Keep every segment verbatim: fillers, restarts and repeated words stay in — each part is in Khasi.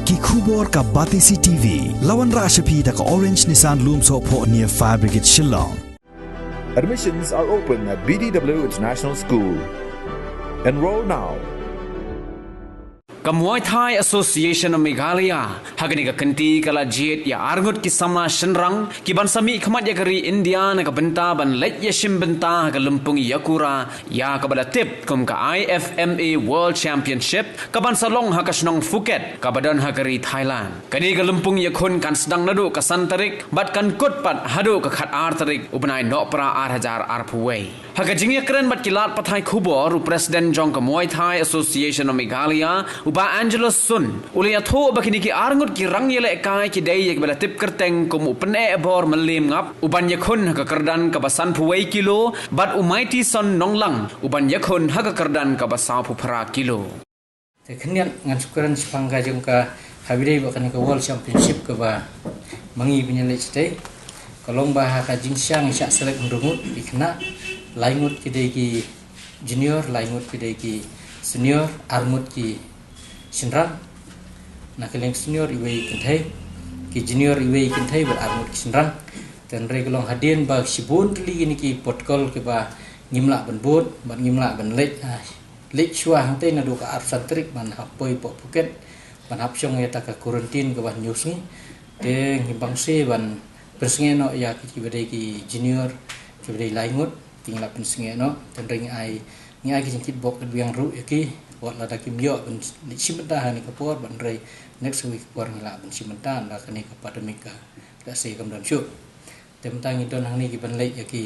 Ki khubor ka Batesi T V. La wanrah sha phi da ka Orange Nissan Lumsohphoh near Fire Brigade Shillong. Admissions are open at B D W International School. Enroll now. Ka Muay Thai Association of Meghalaya ha kane ka kynti ka la jied ïa arngut ki samla shynrang ki ban sa mih khmat ïa ka ri India na ka bynta ban leit ïashim bynta ha ka lympung ïakura ïa kaba la tip kum ka I F M A World Championship, ka ban sa long ha ka shnong Phuket kaba don ha ka ri Thailand. Kane ka lympung ïakhun kan sdang naduh ka san tarik bad kan kut pat haduh ka khat ar tarik u bnai Nohprah ar hajar arphew wei. Ha ka jingïakren bad ki lad pathai khubor, u President jong ka Muay Thai Association of Meghalaya, u Bah Angelus Sun, u la ïathuh ba kine ki arngut ki rangïalehkai ki dei ïa kiba la tip kyrteng kum u Pyneh Bor Mylliem Ngap u ban ïakhun ha ka kyrdan kaba sanphew wei kilo bad u Mighty Son Nonglang u ban ïakhun ha ka kyrdan kaba sawphew phra kilo. Te khyndiat ngan shu kren shaphang ka jong ka, kaba ïadei bad kane ka World Championship kaba ma ngi ban ïaleit shatei. Ka long ba ha ka jingshang shah select hynriew ngut ki khynnah, lai ngut ki dei ki junior, lai ngut ki dei ki senior, ar ngut ki shynrang. Na ka liang senior iwei kynthei, ki junior iwei kynthei bad ar ngut ki shynrang. Te hynrei ka long hadien ba shibun tylli kine ki protocol kiba ngim lah ban bud bad ngim lah ban leit, ah, leit shuwa hangtei naduh ka arphew san tarik ban hap poi hapoh Phuket ban hap shong ïa kata ka quarantine kaba hynñiew sngi. Te ngi bang seh ban pynsngew noh ïa ki, kiba dei ki junior, kiba dei lai ngut, te ngi la pynsngew noh. Te hynrei ngi ai, ngi ai ki jingkitbok kaba biang ruh ïa ki, wat lada kim ïoh ban leit shim bynta ha kane ka por, bad hynrei next week ka por ngi lah ban shim bynta ynda kane ka pandemic ka lehse kam don shuh. Te mynta ngi don hangne ki ban leit ïa ki,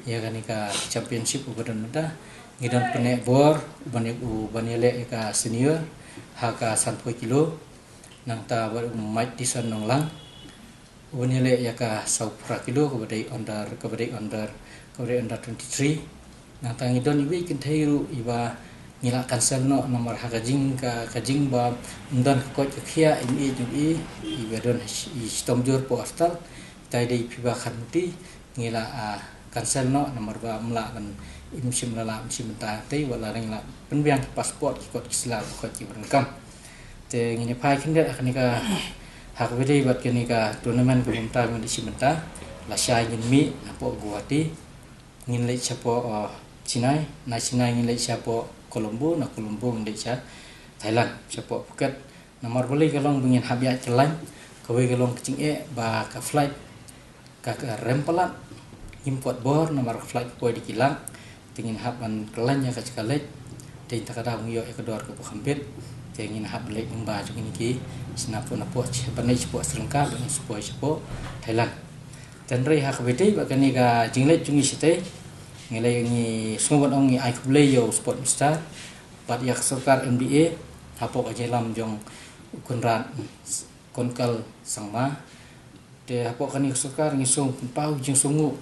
ïa kane ka championship uba don mynta. Ngi don Pyneh Bor uban ïa, uban ïaleh ïa ka senior ha ka sanphew kilo. Nangta bad u Mighty Son Nonglang uban ïaleh ïa ka sawphew phra kilo, kaba dei under, kaba dei under, kaba dei under twenty-three. Nangta ngi don iwei kynthei ruh iba ngi la cancel noh namar ha ka jing, ka, ka jingba ym don ka koit ka khiah, im ïeit im i, iba don ha shi-, i shitom jur hapoh hospital. Ita i dei Phiba Kharmuti, ngi la, ah, cancel noh namar ba ym lah ban, im shym la lah ban shim bynta hangtei, wat la ngi la pynbiang ki passport, ki kot ki sla, ki kot kiba donkam. Te ngin ïa phai khyndiat ha kane ka, ha kaba ïadei bad kane ka tournament kaba mynta ngin ïa shim bynta. Lashai ngin mih napoh Guwahati, ngin leit shapoh, uh, Chennai, na Chennai ngin leit shapoh Colombo, na Colombo ngin leit sha Thailand, shapoh Phuket. Namar balei ka long ba ngin hap ïaid kyllain, kawei ka long ka jingeh ba ka flight ka, ka rem palat, ngim pat bor namar ka flight ka poi da ki lak. Te ngin hap ban kyllain ïa ka jaka leit. Te ynda ka daw ngi ïoh ïa ka dor kaba kham bit, te ngin hap leit lyngba jong kine ki shna pun napoh, ban leit shapoh Sri Lanka, ban leit shapoh, shapoh Thailand. Te hynrei ha kaba ïadei bad kane ka jingleit jong ngi shatei, ngi leit, ngi sngew ban ong ngi ai khublei ïa u Sport Minister bad ïa ka sorkar M D A hapoh ka jingïalam jong u Conrad Konkal Sangma. Te hapoh kane ka sorkar ngi sngew pynpaw jingsngewnguh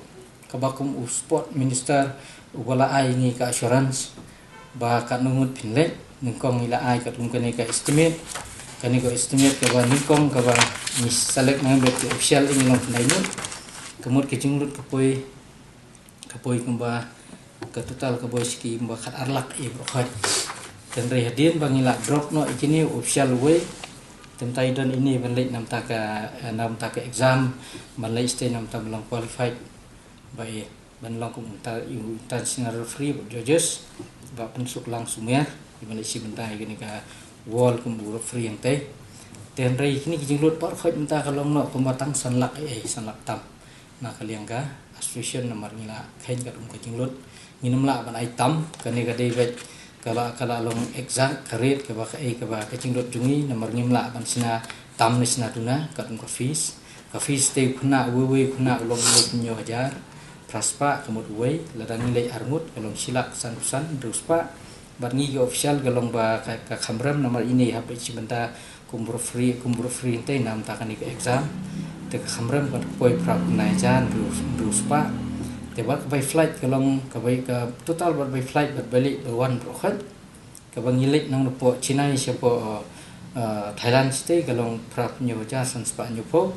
kaba kum u Sport Minister uba la ai ngi ka assurance ba katno ngut phin leit. Nyngkong ngi la ai katkum kane ka estimate, kane ka estimate kaba nyngkong kaba ngi select na ka bynta official, ngi long khyndai ngut. Ka mut ka jinglut ka poi, ka poi kumba, ka total ka poi sha ki kumba khat ar lak ïa baroh khoit. Te hynrei hadien ba ngi la drop noh ïa kine, u official uwei, te mynta i don ine ban leit na bynta ka, eh, na bynta ka exam, ban leit shatei na bynta ban long qualified ba i, ban long kum inter-, international referee bad judges, ba pynsuk lang sumer i ban leit shim bynta ïa kane ka world kum u referee hangtei. Te hynrei kine ki jinglut baroh khoit mynta ka long noh kumba tang san lak, eh, san lak tam. Na ka liang ka association namar ngi la kheiñ katkum ka jinglut. Ngim lah ban ai tam, kane ka dei beit kaba, ka la long exact ka rate kaba kaei kaba ka jinglut jong ngi, namar ngim lah ban shna tam ne shna duna katkum ka fees. Ka fees te u khynnah uwei uwei u khynnah u long hynñiew hajar phra spah ka mut uwei, lada ngi leit ar ngut ka long shi lak san phew san hynriew spah. Bad ngi ki official ka long ba ka, ka kham rem namar ine hap leit shim bynta kum referee, kum referee hangtei na bynta kane ka exam. Te ka kham rem ka poi phra phew khyndai hajar hynriew, hynriew spah. Te bad ka bai flight ka long, ka bai, ka total bad bai flight bad bai leit bai wan baroh khoit. Kaba ngi leit na napoh Chennai shapoh, eh, Thailand shatei ka long phra phew hynñiew hajar san spah hynñiew phew.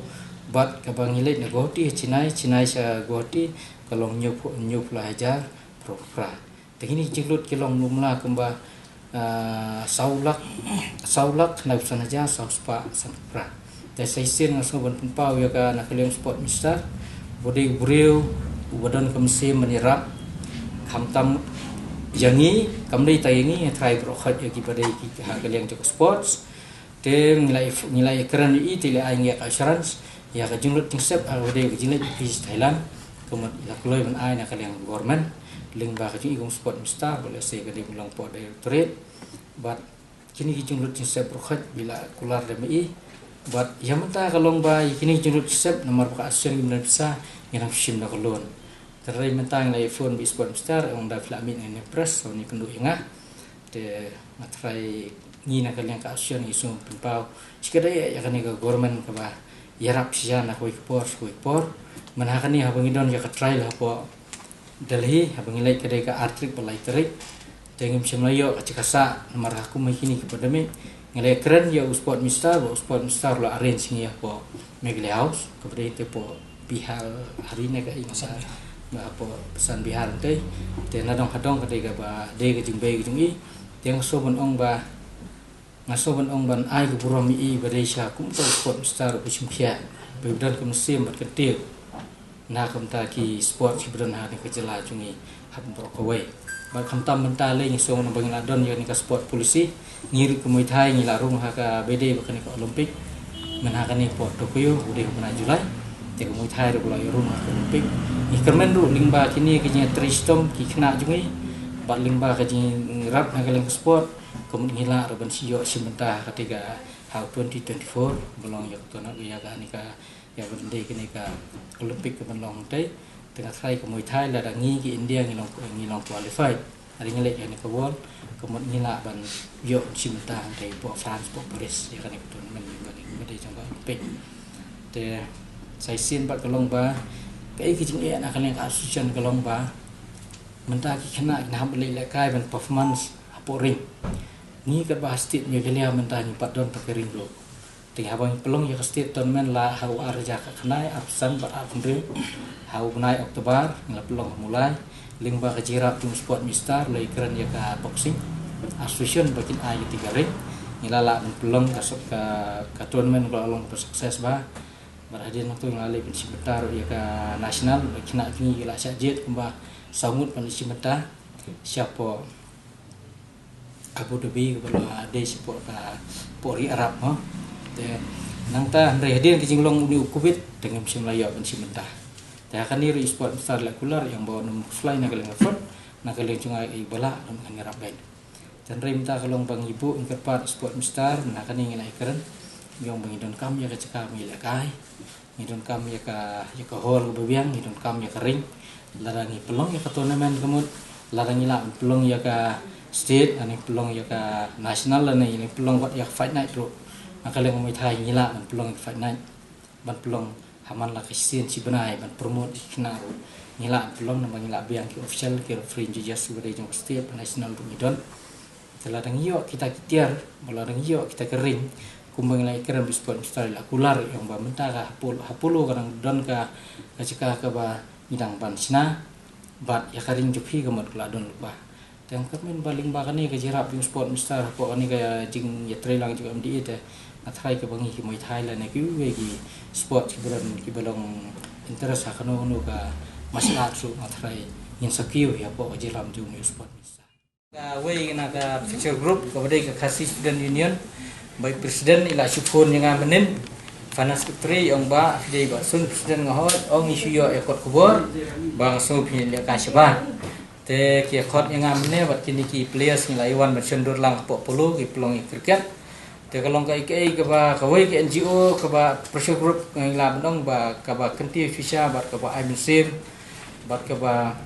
Bad kaba ngi leit na Guwahati, Chennai, Chennai sha Guwahati ka long hynñiew phew, hynñiew phew lai hajar phra phew phra. Te kine ki jinglut ki long kumla kumba Ah, saw lak, saw lak khyndai phew san hajar saw spah sanphew phra. Te sa shisien nga sngew ban pynpaw ïa ka na ka liang sport minister, u dei u briew uba don ka mynsiem ban ïarap. Khamtam ïa ngi, kam dei tang ïa ngi, nga trai baroh khoit ïa kiba dei ki ha ka liang jong ka sports. Te ngi la, ngi la ïakren ïa i, te la ai ngi ïa ka assurance ïa ka jinglut jingsep ha kaba dei ka jingleit office Thailand. Ka mut la kloi ban ai na ka liang government lyngba ka jong i kum sport minister, ba lehse ka dei ban long pdeng directorate. Bad kine ki jinglut jingsep baroh khoit ba la kular da ma i. Bad ïa mynta ka long ba ïa kine ki jinglut jingsep namar ba ka association kim don pisa, ngi dang shim da ka loan. Te hynrei mynta ngi la ïa phone bad i sport minister, ong da phi la mih na ka press, sa wan ïakynduh ïa nga. Te nga trai, ngi na ka liang ka association ngi sngew pynpaw shi katta ïa kane ka government kaba ïarap shisha na kawei ka por sha kawei ka por. Mynta ha kane haba ngi don ïa ka trial hapoh Delhi, haba ngi leit ka dei ka ar tarik bad lai tarik. Te ngim shym la ïoh ka jaka sah namar ha kum ha kine ki pandemic. Ngi la ïakren ïa u sport minister, bad u sport minister u la arrange ïa ngi hapoh Meghalaya House, kaba dei te hapoh Bihari ne kaei, Basan Bihar. Ba hapoh Basan Bihar te. Te nadong hadong ka dei kaba dei ka jingbei ka jong i. Te nga sngew ban ong ba, nga sngew ban ong ban ai ka burom ïa i ba dei shisha kum uta u sport minister uba shim khia, ba i ba don ka mynsiem bad ka tip na ka bynta ki sport kiba don ha kane ka jylla jong ngi ha baroh kawei. Bad khamtam mynta lei ngi sngew ba ngi la don ïa kane ka sport policy, ngi ruh ka Muay Thai ngi la rung ha kaba dei bad kane ka Olympic. Mynta ha kane hapoh Tokyo, u dei ha u bnai July. Te ka Muay Thai ruh ka la ïa rung ha ka Olympic. Ngi kyrmen ruh lyngba kine ki jingïatrei shitom ki khynnah jong ngi, bad lyngba ka jingïarap na ka liang ka sport, ka mut ngi lah ruh ban shu ïoh shim bynta ha kata ka, ha u twenty twenty-four, ba long ïa ka tournament, ïa kane ka, ïa ban dei kane ka Olympic kaban long hangtei. Te nga trai ka Muay Thai lada ngi ki India ngi long, ngi long qualified, lada ngi leit ïa kane ka World, ka mut ngi lah ban ïoh shim bynta hangtei hapoh France, hapoh Paris, ïa kane ka tournament ba dei jong ka Olympic. Te sa shisien bad ka long ba kaei ka jingeh na ka liang ka association ka long ba mynta ki khynnah ki hap ban leit lehkai ban performance hapoh ring. Ngi katba ha state Meghalaya mynta ngim pat don pat ka ring ruh. Te haba ngi pynlong ïa ka state tournament la ha u ar hajar khatkhyndai, arphew san bad arphew hynriew, ha u bnai October ngi la pynlong ha Mawlai. Lyngba ka jingïarap jong u sport minister, la ïakren ïa ka boxing association ba kin ai kata ka ring. Ngi la lah ban pynlong ka, ka, ka tournament ka la long kaba success bha. Bad hadien nangta ngi la leit ban shim bynta ruh ïa ka national, ba ki khynnah jong ngi ki la shah jied kumba saw ngut ban leit shim bynta shapoh Abu Dhabi kaba la dei shapoh ka, poh ri Arab mo. Te nangta hynrei hadien ka jinglong une u Covid te ngim shym la ïoh ban shim bynta. Te ha kane ruh i sport minister la kular ïa nga ba nym khuslai na ka liang ka fund, na ka liang jong nga i ba lah nym ngan ïarap beit. Te hynrei mynta ka long ba ngi buh ngi kyrpad sport minister, mynta kane ngi la ïakren, ngi ong ba ngi donkam ïa ka jaka ba ngi lehkai. Ngi donkam ïa ka, ïa ka hall kaba biang, ngi donkam ïa ka ring. Lada ngi pynlong ïa ka tournament ka mut, lada ngi lah ban pynlong ïa ka state, lada ngi pynlong ïa ka national, lada ngi pynlong wat ïa ka fight night ruh. Na ka liang Muay Thai ngi lah ban pynlong ïa ka fight night. Ban pynlong ha man la ka shisien shi bnai ban promote ïa ki khynnah ruh. Ngi lah ban pynlong namar ngi lah biang ki official, ki referee, judges kiba dei jong ka state bad national ruh ngi don. Te lada ngi ïoh kita ki tiar, ba lada ngi ïoh kita ki ring, kumba ngi la ïakren bad i sport minister i la kular ïa nga ba mynta ka ha Polo, ha Polo ka dang don ka, ka jaka kaba ngi dang ban shna, bad ïa ka ring jong phi ka mut ka la don lypa. Te nga kyrmen ba lyngba kane ka jingïarap jong u sport minister hapoh kane ka jingïatreilang jong u M D A te nga tharai kaba ngi ki Muay Thai lane kiwei ki sport kiba don kiba long interest ha kano kano ka martial arts ruh nga tharai ngin sa kiew hi hapoh ka jingïarap jong u sport minister. Kawei na ka Future Group kaba dei ka Khasi Student Union, ba i president i la shu phone ïa nga mynnin, finance secretary, ong ba phi dei ba sun president, nga hoi, ong i shu ïoh ïa kot khubor ba nga sngew phi lehkai shabar. Te ki ïa khot ïa nga mynne bad kine ki players ngi la ïa wan ban shon dur lang hapoh Polo, ki pynlong ïa cricket. Te ka long kaei kaei kaba kawei ka N G O kaba pressure group ngi la ban ong ba kaba kyntiew shisha bad kaba ai mynsiem bad kaba,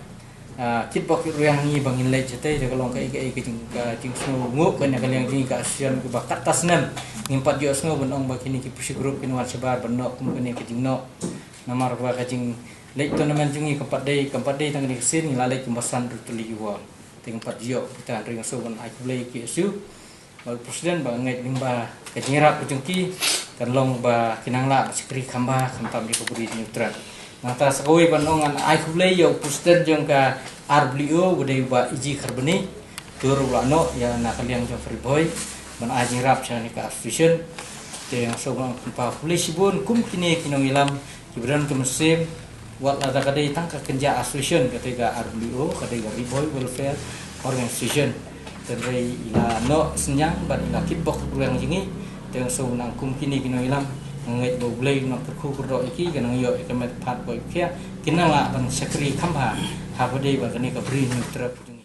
ah, kit bok kit rwiang ngi ba ngin leit shatei. Te ka long kaei kaei ka jing, ka jingsngew nguh kane ka liang jong ngi ka association kaba katta snem ngim pat ïohsngew ban ong ba kine ki pressure group kin wan shabar ban noh kum kane ka jingnoh. Namar ba ka jing leit tournament jong ngi kam pat dei, kam pat dei tang kane ka sien, ngi la leit kumba san tylli ki ball. Te ngam pat ïoh kita, hynrei nga sngew ban ai khublei ïa ki K S U bad u president ba nga ngeit lyngba ka jingïarap ka jong ki kan long ba kin nang lah ban shakri kham bha khamtam ïa ka bri jong ngi u trai. Nangta sa kawei ban ong ngan ai khublei ïa u president jong ka R W O ba dei u Bah E G Kharbani. Dur u la noh ïa na ka liang jong ka Ri Bhoi ban ai jingïarap sha kane ka association. Te nga sngewbha ban khublei shibun kum kine ki nongïalam kiba don ka mynsiem, wat la da ka dei tang ka kynja association, ka dei ka R W O, ka dei ka Ri Bhoi Welfare Organization. Te hynrei i la noh synñiang bad i la kitbok ruh ïa ngi. Te nga sngewbha kum kine ki nongïalam, nga ngeit ba U Blei un nang kyrkhu kyrdoh ïa ki, ka nang ïoh ïa ka met phad bad ïa ki, kin nang lah ban shakri kham bha ha ba dei ba kane ka Bri Hynñiewtrep.